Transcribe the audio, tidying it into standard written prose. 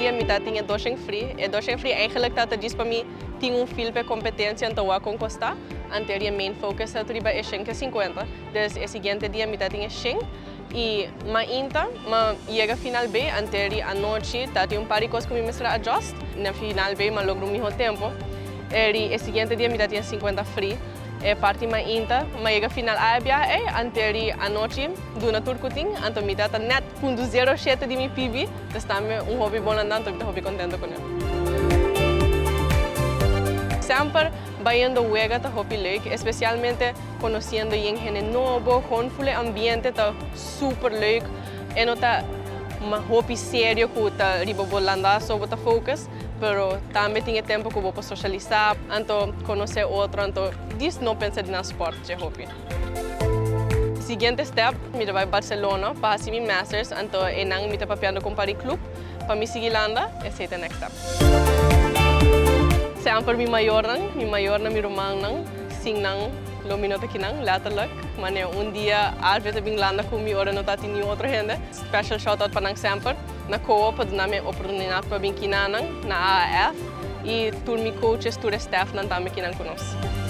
dia mi ta tin e 200 free. E 200 free eigenlijk ta djis pa mi tin un feel pa competencia, anto wak con ta. Anto e main focus ta riba e 150. Dus e siguiente dia mi ta tin e 100 y mainta, m'a yega final B, anto anochi ta tin un par di cos cu mi mester adjust. Na final B m'a logra un miho tempo. E e siguiente dia mi ta tin 50 free. E parti mainta, m'a yega final A biaha ey, anto anochi, duna tur cu tin, anto mi ta net .07 di mi PB, dus tambe un hopi bon andando, mi ta hopi contento cu ne. Semper bayendo wega ta hopi leuk, especialmente conociendo hende nobo, gewoon full ambiente ta super leuk. E no ta ma hopi serio cu ta riba bo landa so bo ta focus, pero tambe tin tempo cu bo por socialisa, anto conoce otro, anto djis no pensa na sport, je hopi. Siguiente step, mi ta bay Barcelona pa haci mi masters, anto einan mi ta papiando cu par di club pa mi sigui landa, esey ta e next step. Semper mi mayornan, mi mayornan, mi rumannan, sin nan lo mi no ta akinan, letterlijk. Maar nee, un dia Alves a bin landa cu mi ora no ta tin otro hende. Special shout out pa nan semper. Na co-op na mi oportunidad pa bin kinanan, na AAF y tur mi coaches, tur staff nan tambe kinan cu nos.